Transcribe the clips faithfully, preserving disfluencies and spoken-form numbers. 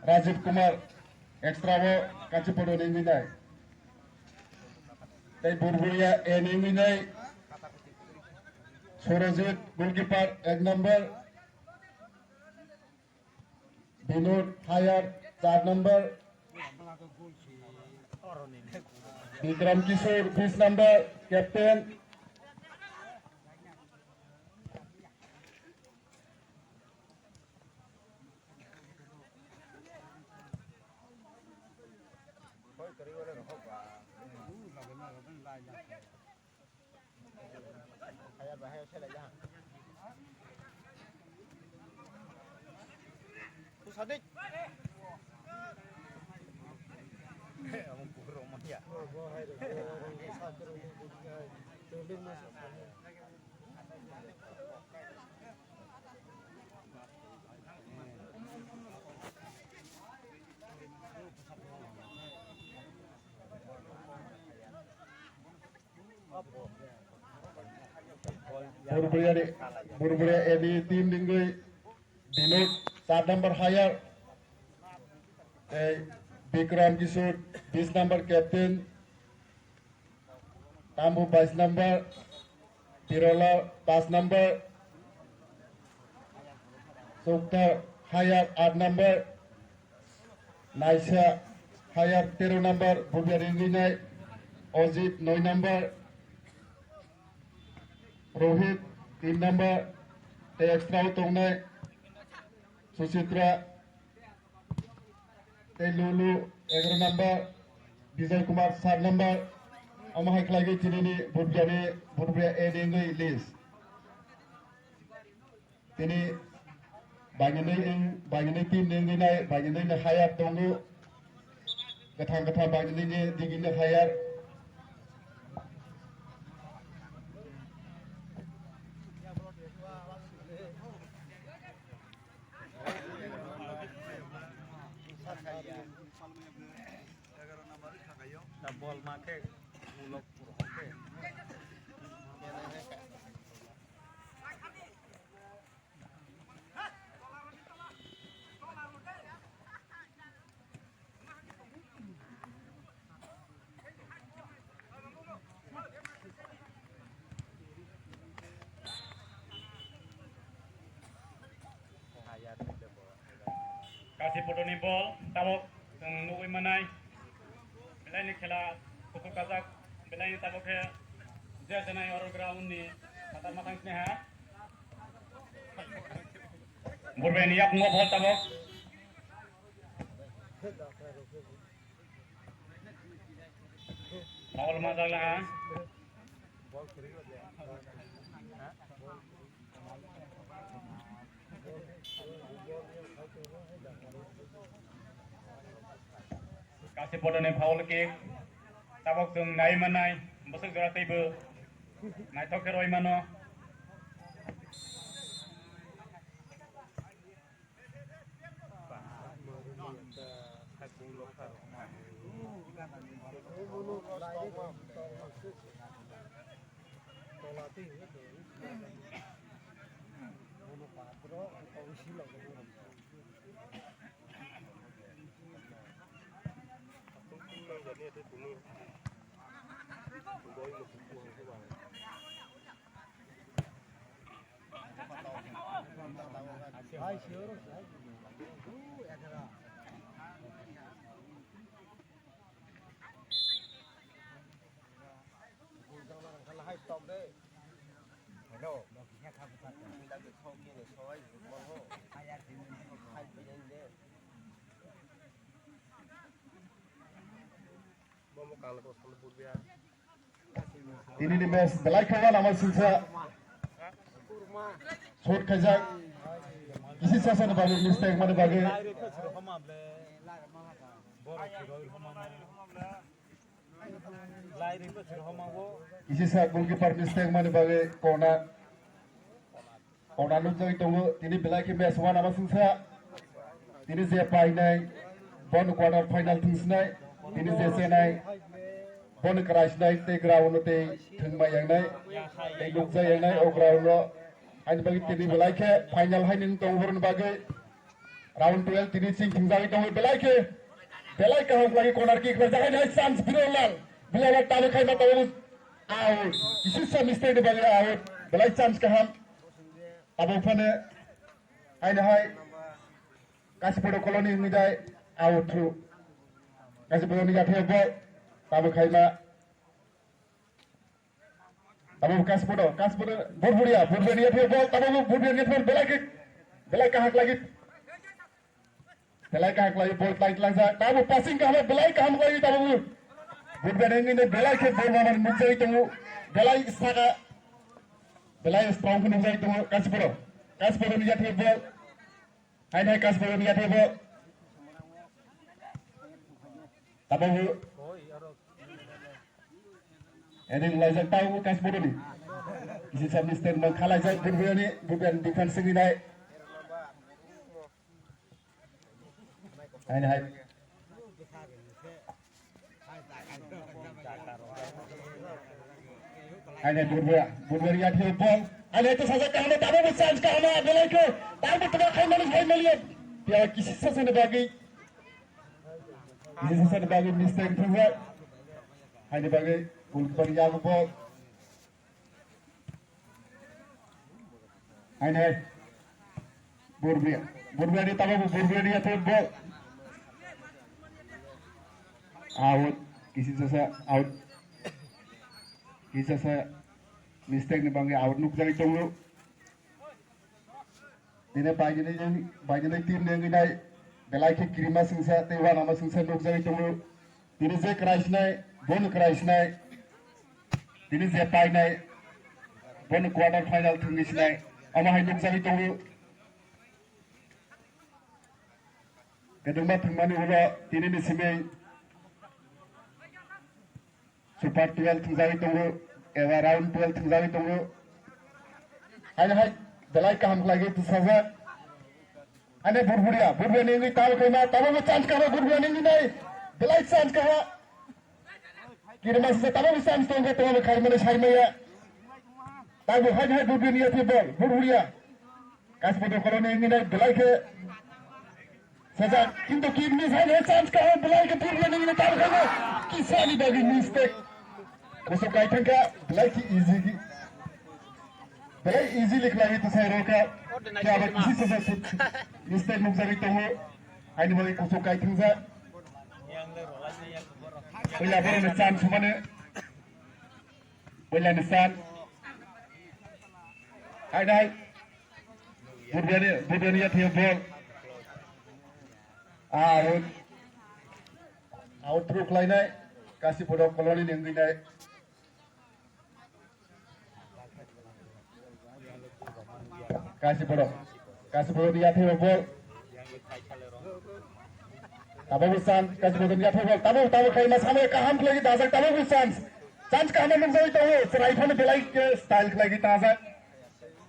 Rajiv Kumar extra o kachi podo ningwi nai. Tei Burburia A ningwi nai. Surajit goalkeeper ek number. Binod Hayar char number. Bikram Kishore bis number captain. Burburia ni, Burburia A ni team ningwi Binod char number Hayar, tei Bikram Kishore bis number captain, Tambu bais number, Tirola pas number, Sukta Hayar at number, Naisa Hayar tero number, Bubiari rinai, Ojit noi number, Rohit tin number, tei extra o tongnai, Suchitra, tei Lulu egaro number, Bijoy Kumar sat number, omo hai khlai khe chini ni Burbia ni, Burbia A ni wngwi list. Tini bagini, bagini team ni wngwi nai, bagini ni hire tongo, kwthang kwthang bagini ni digi ni hire. Da bol ma khe ulok puro khe. Kasi potoni bol, tabok chwng nugwi manai. Belai ni khela kuthuk kajak, belai ni tabok khe je janai oro ground ni phatar mathang sini ha. Burbe ni yakung o bol tabok. Foul ma jagla ha. Kasi potoni foul kick. Tabok chwng nai manai. Bwswk jora teibo naithok khe roi mano. Tini ni match belai khe uanama singsa. Shot khaijak. Kisi sasa ni bagwi mistake mani bagwi. Kisi sa goalkeeper mistake mani bagwi corner. Ona nukjagwi tongo, tini belai khe match uanama singsa. Tini je painai, bono quarter final thwngsinai. Tini je chenai, bono kwraisinai tei ground no tei thwngmai yangnai. Tei nukjak yangnai o ground no. Ani bagwi tini belai khe final hai nung tongo boroni bagwi. Round twelve tini ching thwngjagwi tongo, belai khe, belai kaham khlai corner kick rwjak, hai chance Birolal, Birolal tabuk khaima tongo, out, kisisa mistake ni bagwi out, belai chance kaham, abo phano, haino hai, Kasiporo Colony wngwi dai, out through, Kasiporo ni yathai ball, tabuk khaima. Abo Kasiporo, Kasiporo, Burburia, Burburia ni yathai ball, abo Burburia ni yathai ball, belai kick, belai kahak lagi. Belai kahak lagi, ball flight langsa, abo passing kaham, belai kaham lagi, abo Burburia ni belai khe ball mamani nukjagwi tongo, belai saka, belai strong khe nukjagwi tongo, Kasiporo, Kasiporo ni yathai ball. Hai nai Kasiporo ni yathai bo. Tabuk heading laijak tau Kasiporo ni. Kisi sa mistake man khalaijak Burburia ni, Burburia ni defense ni nai. Hai nai. Hai nai Burburia, Burburia ni yathai ball. Hai nai to sajak kaham, tabuk bo chance kaham, belai khe. Tabuk to khai manus hai maliya. Pia kisi sa sene bagwi. Kisi sa sene bagwi mistake thangsa. Hai nai bagwi goalkeeper yago ball. Hai nai. Burburia. Burburia ni tabuk Burburia ni yathai ball. Out. Kisi sasa out. Kisi sasa mistake ni bagwi out nukjagwi tongo. Tini bainini, bainini team ni wngwi nai belai khe kirima singsa tei uanama singsa nukjagwi tongo. Tini je kwrai sinai, bono kwrai sinai. Tini je painai, bono quarter final thwngwi sinai. Omo hai nukjagwi tongo. Kwdwngma thwngmani ulo tini ni simi Super twelve thwngjagwi tongo, eba round twelve thwngjagwi tongo. Haino hai belai kaham khlai khe bwsajak. Haino Burburia, Burburia ni wngwi tabuk khaima, tabukbo chance kaha Burburia ni wngwi nai, belai chance kaha. Kirima sisa tabukbo chance tongkha, tabukbo khaimani saimaya. Tabuk haino hai Burburia ni yathai ball, Burburia. Kasiporo Colony ni nai belai khe sajak, kintu ki miss hai chance ka belai khe Burburia ni nai tar khe kisani bagwi mistake. Kusu kai thangka belai khe easy ki. Belai easy likhlai to sai roka. Kya ba kisi sajak mistake nukjagwi tongo. Haini bagwi kusu kai thangja. Puila borokni chance mane. Puila ni chance. Hai nai. Burburia ni, Burburia ni yathai ball. Out. Out through khlainai. Kasiporo Colony ni wngwi nai. Kasiporo. Kasiporo ni yathai ball. Tabukbo chance, Kasiporo ni yathai ball. Tabuk, tabuk khaima samaya kaham khlai dajak, tabukbo chance. Chance kaham nukjagwi tongo. Chwrai phano belai khe style khlai dajak.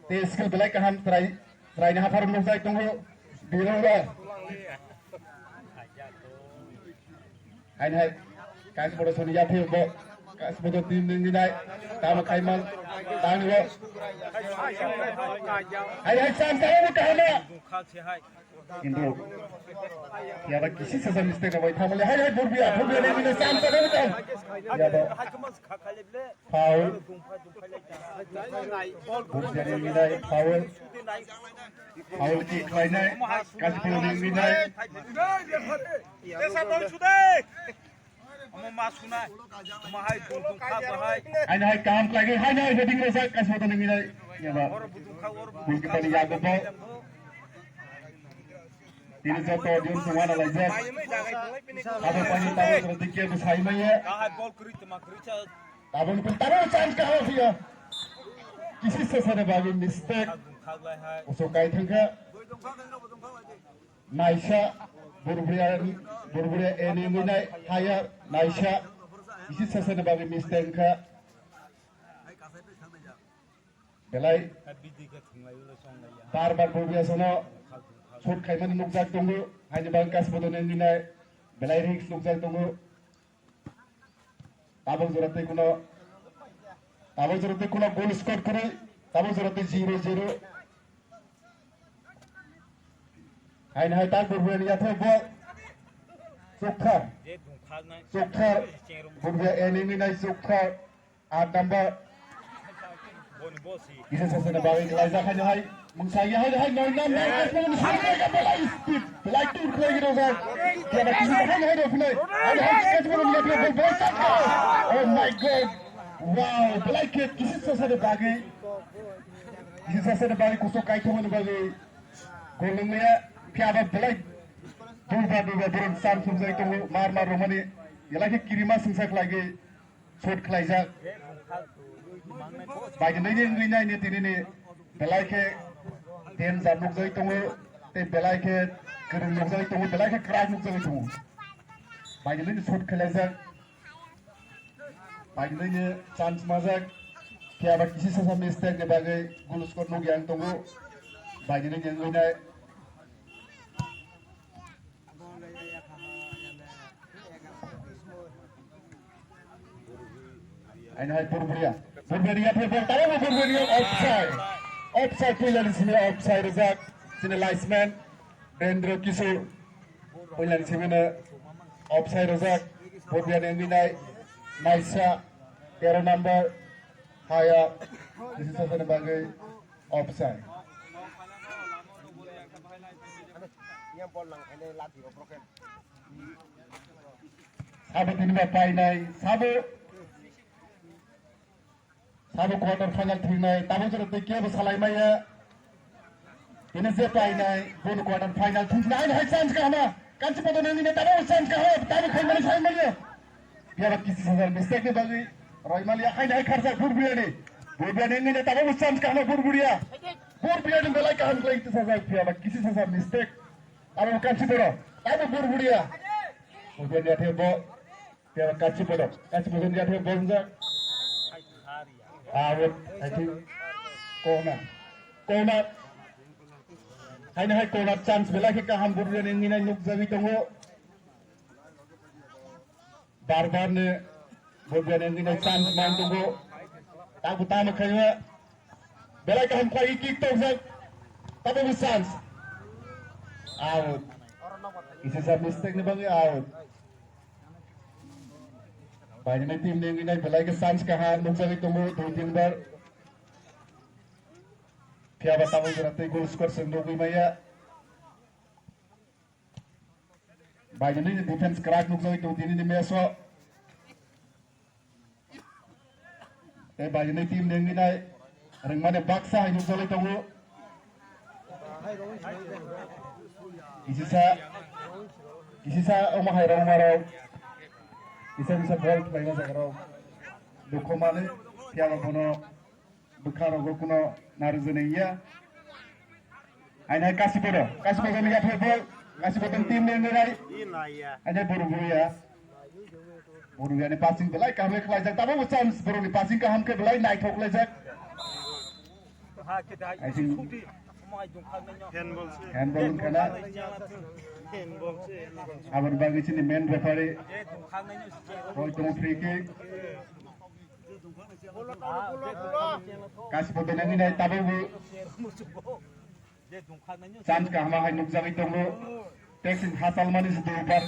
Tei skill belai kaham chwrai, chwraini hapharo nukjagwi tongo. Birongba. Hain hai, Kasiporo soni yathai bo, Kasiporo team ni nai, tamo khaimang, tangni bo. Hain hai, chance tamo bo kaham. Kintu, yaba kisi sasa mistake na bai thamale, hai hai, Burburia, Burburia ni nai chance tamo kaham. Yaba. Foul. Burburia ni nai foul. Foul kick khlainai. Kasiporo ni nai. Omo ma sunai. Omo hai dong dong kha bahai. Haino hai kaham khlaigwi, haino hai heading rwjak, Kasiporo ni nai. Yaba. Oro budung kha, oro budung kha. Goalkeeper ni yago bo. Tini joto audience wngna laijak. Abo pani tabo joto dikhe bo sai maya. Kahai ball kwrwi tma kwrwi cha. Taboni pil tabo chance kaham phiya. Kisi sasane bagwi mistake. Khag lai hai. Oso kai thangkha. Naisa Burburia, Burburia eni wngwi nai higher naisa. Kisi sasane bagwi mistake wngkha. Belai bar bar Burburia sono shoot khaimani nukjak tongo, haini bagwi Kasiporo ni nai belai risk nukjak tongo. Tabuk jora tei kuno, tabuk jora tei kuno goal score kwrwi, tabuk jora tei zero zero. Haini hai tak Burbuyani yathai bol. Chukthar. Chukthar. Burbuyani nai Chukthar. Aat number. Kisa sasana bagwi khlaijak haini hai. Mungsa ya hai hai noi number. Belai speed. Belai tour khlai gino jai. Kisa hai hai rok philai. Hai hai kisa bol bol bol. Oh my God. Wow. Belai khe kisa sasana bagwi. Kisa sasana bagwi kusuk kaithumani bagwi. Golongya phiya ba belai. Duba duba borok chance wngwi tongo mar mar romani. Belai khe kirima singsa khlai gwi. Shoot khlaijak. Baidinai wngwi nai ni tini ni belai khe danger nukjagwi tongo, tei belai khe kwrwng nukjagwi tongo, belai khe kwrak nukjagwi tongo. Baidinai ni shoot khlaijak. Baidinai ni chance majak. Phiya ba kisi sasa mistake ni bagwi goal score nukya wng tongo. Baidinai ni wngwi nai. Aini hai Burburiya. Burburiya phai bol tamo Burburiya offside. Offside puilani simi offside rijak. Sini linesman Rendra Kishore puilani simi no offside rijak. Burburiya ni wngwi nai naisa tero number haya. This is something bagwi offside. Sabo tini ba painai, sabo, sabo quarter final thingnai, tamo jora tei kebo salai maya. Tini je painai, bono quarter final thingnai, hai chance kahama, kanchi poto nangni ne tamo chance kahama, tamo khaimani sai maya. Phiya ba kisi sajak mistake ni bagwi roimaliya, haini hai kharsa Burburiani. Burburiani wngwi tamo bo chance kaham Burburiya. Burburiani belai kaham khlai kisa sajak phiya ba kisi sajak mistake. Abo kanchi boro. Abo Burburiya. Burburiani athe bo. Phiya ba kanchi boro. Kanchi boro ni athe bo wngjak. Out, I think. Corner. Corner. Haini hai corner chance belai khe kaham Burburiani wngwi nai nukjagwi tongo. Bar bar ni Burburiani wngwi nai chance man tongo. Tabu tamo khaima. Belai kaham khlai kick tokjak. Tabu bo chance. Out. Kisa sa mistake ni bagwi out. Bainani team ni wngwi nai belai khe chance kaham nukjagwi tongo dui tin bar. Phiya ba tabuk jora tei goal score se nugwi maya. Bainani defense kwrak nukjagwi tongo tini ni match o. Tei bainani team ni wngwi nai rwngmani baksa hai nukjagwi tongo. Kisisa, kisisa omo hai rok ma rok. Kisa kisa ball khlaima jaga rok. Dukho mani phiya ba bono. Bwkha rogo kuno narwk jani ya. Aina kasi bodo, kasi bodo ni yathai bol, kasi bodo ni team ni nai. Aina buru buru ya. Buru ya ni passing belai kaham khlaijak, tamo bo chance buru ni passing kaham khe belai naithok khlaijak. I think handball wngkha na. Aboni bagwi chini main referee. Hoi tongo free kick. Kasi bo dena nini tabuk bo. Chance kaham hai nukjagwi tongo. Taxi hachal mani se dubar.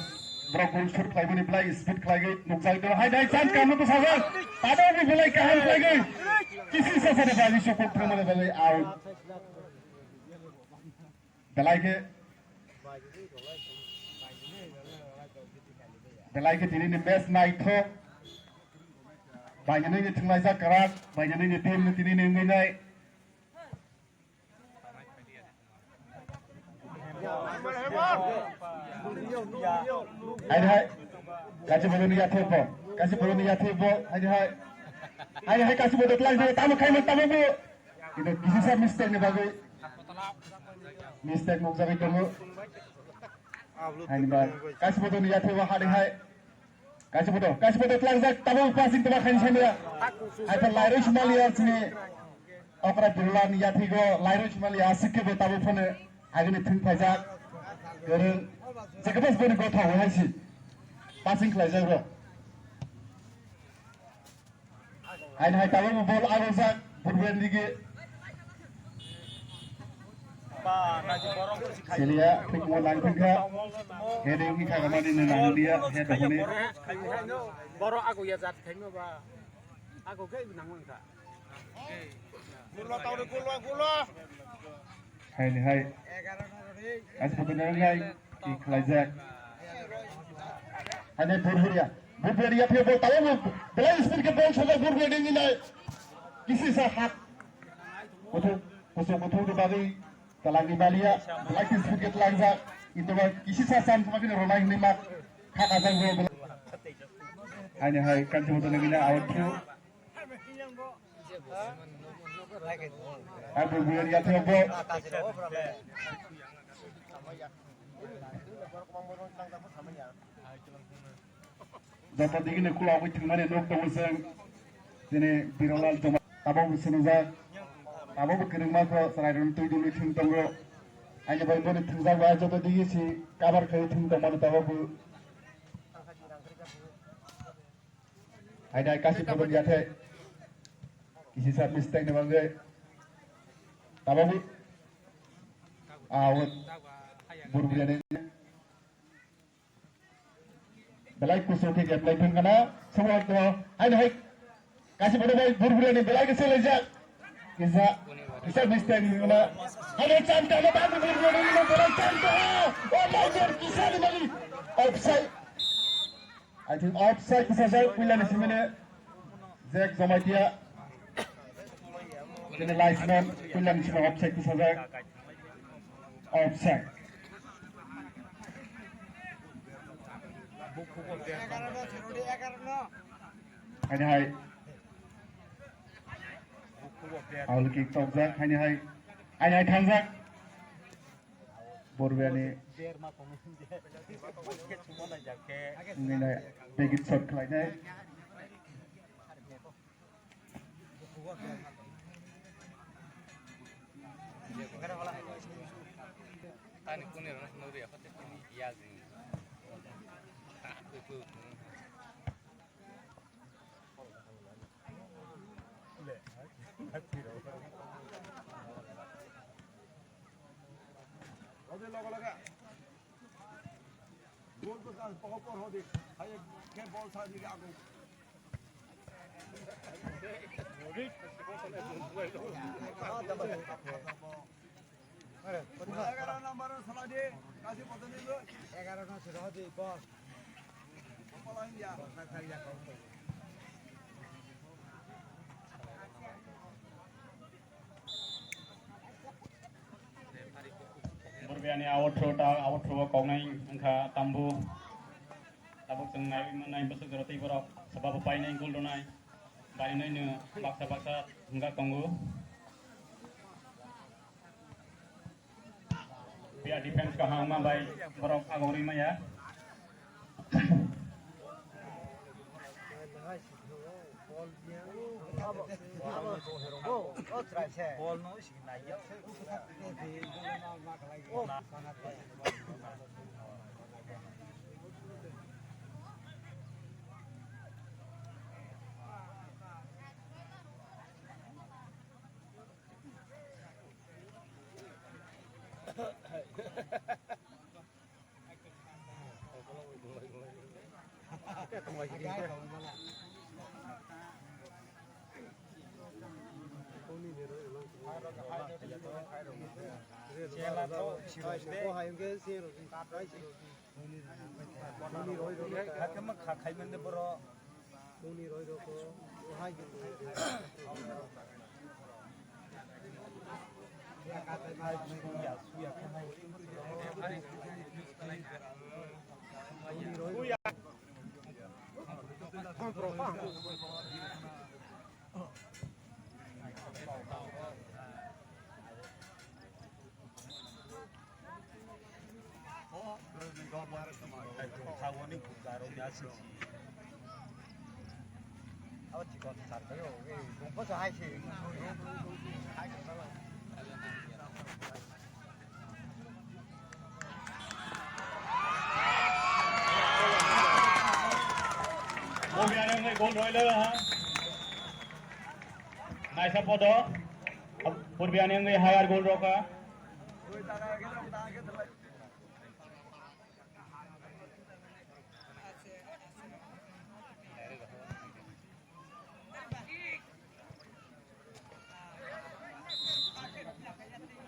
Borok goal shoot khlaimani belai speed khlaigwi nukjagwi tongo. Hai, hai, chance kaham nukjagwi sajak. Tabuk bo belai kaham khlaigwi. Kisi sasani bagwi sukuk thangmani bagwi out. Belai khe, belai khe tini ni match naithok. Bainani ni thwnglaijak kwrak, bainani ni team ni tini ni wngwi nai. Hai hai, kachi boloni yathai bo, kachi boloni yathai bo, hai hai. Hai hai, kachi boloni yathai bo, tamo khai mo, tamo bo. Kisa mistake ni bagwi. Mistake nukjagwi tongo. Haini ba, kachi bodo ni yathai ba hari hai. Kachi bodo, kachi bodo tlangjak, tamo passing tamo khaini sania. Hai pa lairoi sumali ya sini. Okra birla ni yathai go, lairoi sumali ya sikhe bo tamo phone. Agini thung phaijak. Gereng. Jekebas boni gotha hai si. Passing khlaijak ro. Haini hai tabuk bo bol abojak, Burbuyan digi. Siliya, thik mo nang thangkha. Heading ni khagamani ni nang liya, head hone. Borok ago ya jat khaima ba. Ago khe nang wngkha. Gulo tawri gulo, gulo. Hai ni hai. As photo nang hai. Ki khlaijak. Hai ni Burburia. Burburia phe bol tawo belai speed ke bol soja Burburia ni nai. Kisi sa hak. Kutu, kusu kutu bagwi. Talangni balia, belai khe speed khe tlangjak. Ito ba kisi sa sam sama khe ronai hwnwi ma kha kajak bo. Haini hai kanchi boto nangina out throw. Abo buyan ya thok bo. Joto digini khulogwi thwngmani nuk tongo chwng. Chini Birolal Joma tabok bo sinijak. Tabok bo kwrwngma kho chwrairokni twi dulwi thwng tongo. Aini bai boni thwngjak bai joto digi si cover khlaiwi thwng tongmani tabok bo. Haidai kasi photo yathai. Kisi sa mistake ni bagwi. Tabok bo. Ah, wait. Burbuliani. Belai kusu khe gap lai thang kana. Sobo to. Hai hai. Kasi bodo bai Burbuliani belai khe selai jak. Kisa. Kisa mistake ni kana. Hai chanta na ba Burbuliani belai chanta. Oh my God, kisa ni mali. Offside. I think offside kisa jak puila ni simene. Jack Jamatia. Kene linesman puila ni simene offside kisa jak. Offside. Haini hai. Foul kick tokjak, haini hai. Haini hai thangjak. Borbiani. Nini begit shot khlainai. Tani kuni rwna swnwi rwya kho tei tini ya jini. Rodi logo logo. Gol to kan pokok por hodi. Hai ke bol sa ni ago. Egaroh number saladi, kasi potoni lo. Egaroh no sero di bol. Kepala India. Borbiani awotro ta awotro koknai wngkha tambu. Tabuk chwng naiwi mannai bwswk jora tei borok swbabo painai gol rwnai. Bainai no baksa baksa wngkha tongo. Pia defense kaham ma bai borok agori maya. Khaima kha khaimani borok. Tongni roi rok o hai khe tong. Borbiani wngwi gol rwilai ha. Naisa podo. Borbiani wngwi higher goal rwkha.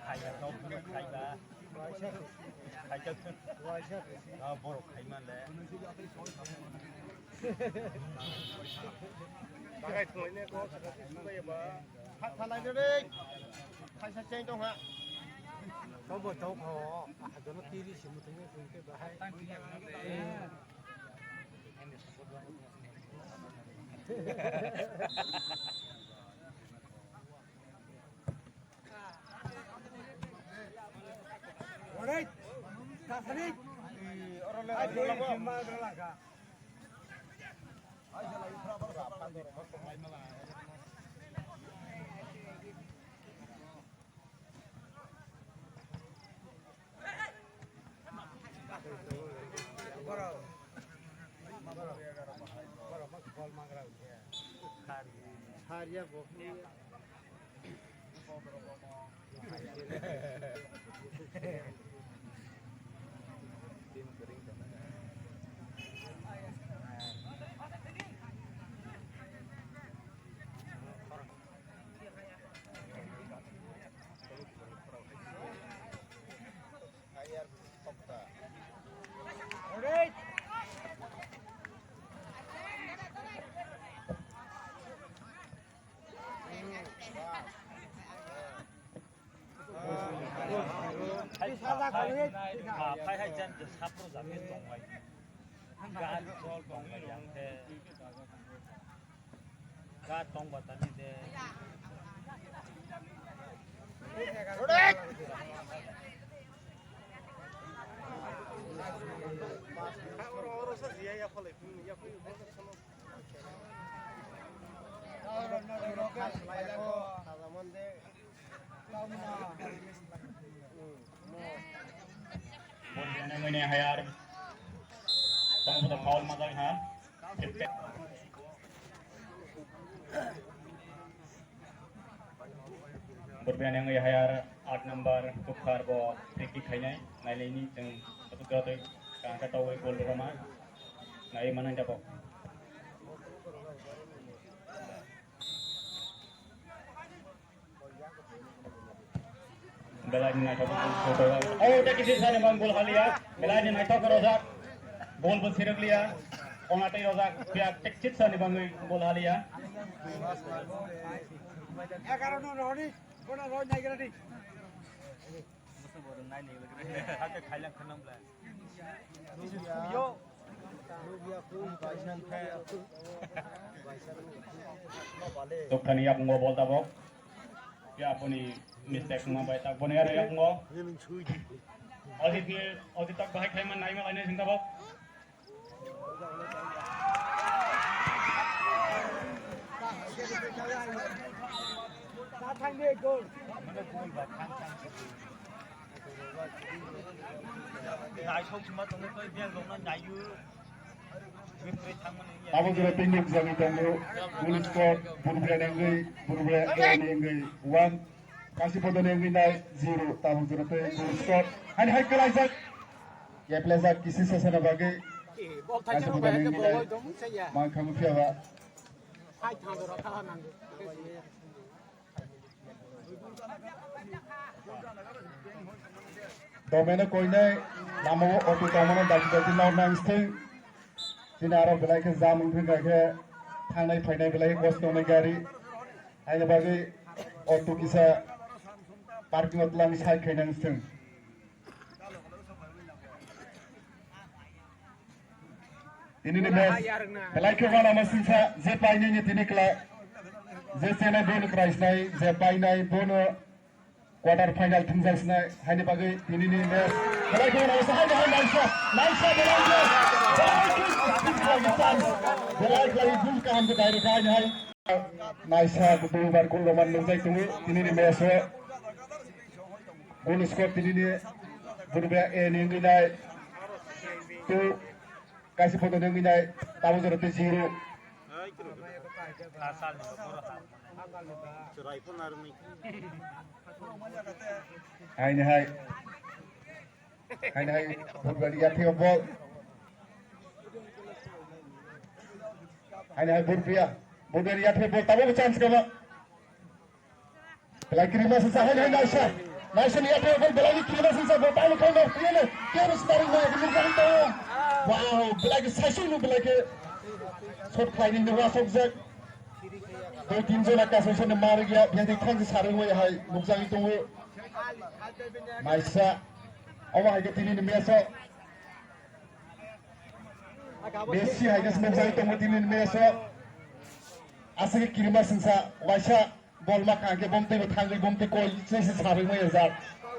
Khaiya, no, khaiya. Khaiya. Ah, borok khaiman le. Bagai thwnglaina kok, thwnglaina ba. Kha thalai de re. Khaisa cheng tong ha. Tobo tong kho. Jono tiri si muthungwi thwngkhe bahai. Phai hai jan je sapro jani tonglai. Gan chol tonglai yang khe. Ga tong ba tani de. Bol nangmani hayar. Tamo foul majak ha. Bol nangmani hayar, aat number Tukhar bo free kick khainai. Nailai ni chwng photograph kangka tawai bol roma. Nai manai dabo. Belai ni naithok. Oh, ta kisi sani bang gol halia. Belai ni naithok rojak. Gol bo siriklia. Ong atai rojak. Pia tik chit sani bang gol halia. Egaroh no roni. Kono roi nai gana di. Musa bo nai ni. Hake khailang khanam bla. Yo. Tokthani yakung o bol tabok. Ya, boni mistake wngma bai tak boni aro yakung o. Ojit ni, ojit tak bahai khaima naima lainai sing tabok. Naithok sima tongo tei beng rokno naiyo. Bwkrwi thangmani ya. Abo jora tei nukjagwi tongo. Goal score Burbria ni wngwi, Burbria A ni wngwi one. Kasi Podo ni wngwi nai zero. Tabuk jora tei goal score. Hani hai kwlaijak. Keplejak kisi sesana bagwi. Kasi Podo ni wngwi nai. Mangkhamu phiya ba. Hai thang jora thala nango. Domeno koinai lamao auto tongmano dagi dagi nor nang sthwng. Chini aro belai khe jam wngkha khe thangnai phainai belai khe kosto wngnai gari. Haini bagwi auto kisa parking o twlang side khainang sthwng. Tini ni match belai khe uanama singsa je painai ni tini kla je chenai bono krai sinai je painai bono quarter final thwngjak sinai haini bagwi tini ni match belai khe uanama singsa haini hai naisa naisa belai khe belai khe belai khe belai khe gol kaham khe direct haini hai. Naisa duibar goal rwmani nukjai tongo tinini match o. Goal score tinini Burbia A ni wngwi nai two, Kaisa Podo ni wngwi nai Tabuk Jora tei zero. Haini hai. Haini hai. Bhutbani yatheo bol. Haini hai Burbuya. Bhutbani yatheo bol. Tabuk chance kama. Belai kirima singsa haini hai naisa. Naisa ni yatheo bol belai kirima singsa bol. Tamo khaino kiyene. Kiyene starting mo yakin nukjagwi tongo. Wow, belai ke saisung no belai ke. Shot khlaini nukha sokjak. Tei tin jona kasaisani marwkya, biyadi thangsi sarwngwi hai nukjagwi tongo. Naisa. Omo hai khe tini ni match o. Messi hai khe nukjagwi tongo tini ni match o. Aswk khe kirima singsa waisa bol ma kha hwnkhe bomtwi bo thangwi bomtwi koi se se sarwngwi rijak.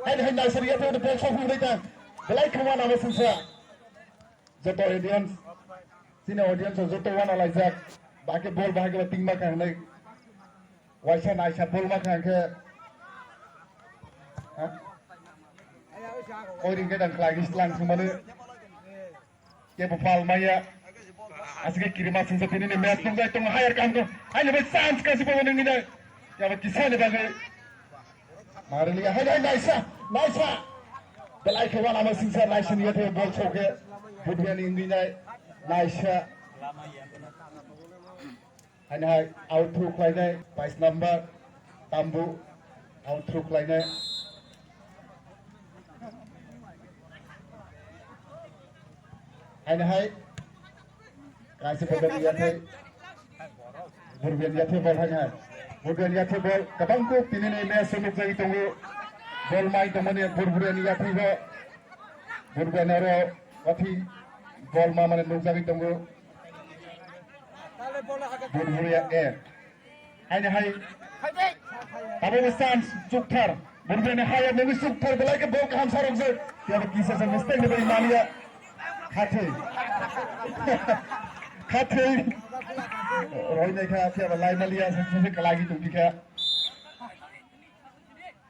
Haini hai naisa riyakhe bol sok hwnwi ta. Belai khama namo singsa. Joto audience, chini audience o joto wana laijak, bahai khe bol bahai khe tingma kha hinwi, waisa naisa bol ma kha hwnkhe, ha? Oiring khe dang khlai khe slang sumani, kebo pal maya, aswk khe kirima singsa tini ni match nungjai tongo, higher kam ko, haino bai chance kasi bo nungni nai, yaba kisa ni bagwi. Mariliya, hai, hai, naisa, naisa. Belai khe wana ma singsa naisa ni yathe bol sok khe. Budbani wngwi nai, naisa. Hai, hai, out through khlainai, bais number, Tambu, out through khlainai. Haini hai. Kaisa Burbuya ni yathai. Burbuya ni yathai bol haini hai. Burbuya ni yathai bol. Kabang kuk tini ni match o nukjagwi tongo. Bol mai tongmani Burbuya ni yathai bo. Burbuya ni aro wathi bol ma mane nukjagwi tongo. Burbuya A. Haini hai. Abo bo chance chukthar. Burbuya ni hai nungwi chukthar belai khe bol kaham sarok je. Yabo kisa sa mistake ni bai mania. Khathei. Khathei. Roi nai kha phiya ba lai maliya sa sa kalagi tongdi kha.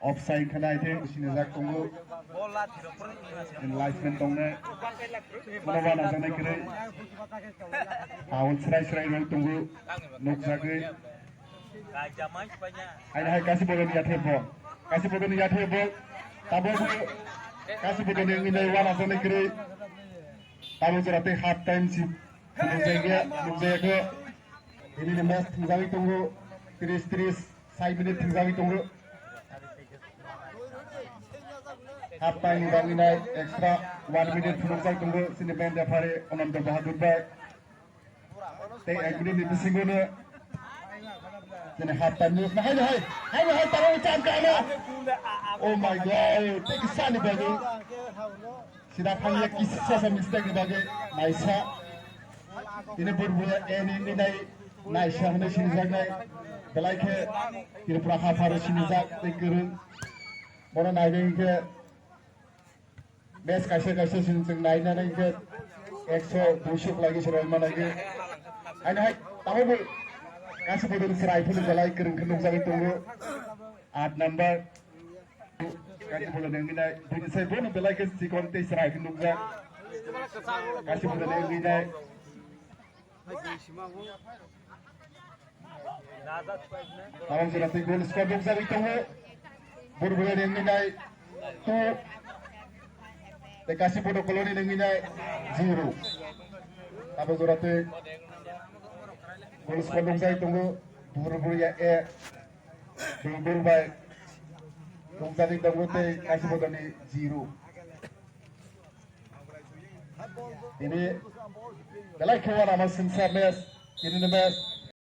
Offside khana ite sinijak tongo. Enlargement tongnai. Mano wana janai kiri. Foul srai srai roi tongo. Nukjagwi. Haini hai kasi bodoni yathe bo. Kasi bodoni yathe bo. Tabo bo. Kasi bodoni wngwi nai wana janai kiri. Tabo jora tei half time si. Nukjagwi, nukjagwi. Ini ni match thwngjagwi tongo. Tris tris. Sai minute thwngjagwi tongo. Half time ni bagwi nai extra one minute phunukjak tongo chini main referee Ananda Bahadur bai. Tei ek minute ni bisingo no chini half time ni hai hai hai hai taro cham kama. Oh my God, tei kisa ni bagwi. Sida thangya kisa sa mistake ni bagwi naisa. Ini Burbuya A ni wngwi nai naisa hwnwi sinijaknai. Belai khe Tripura hapharo sinijak tei kwrwng. Bono nainai hwnkhe match kaisa kaisa sini chwng nainani hwnkhe ekso duiso khlaigwi se rwima nai khe. Haino hai tamo bo kaisa bodol chwrai phano belai kwrwng khe nukjagwi tongo. Aat number. Kaisa bola nengwi nai, bini sai bono belai khe chikon tei chwrai khe nukjak. Kaisa bola nengwi nai. Tabang jora tei goal score nukjagwi tongo. Burbuya nengwi nai two. Tei kaisa bodo koloni nengwi nai zero. Tabang jora tei goal score nukjagwi tongo. Burbuya A. Dulbur bai nukjagwi tongo tei kaisa bodoni zero. Tini belai khe wanama singsa match, tini ni match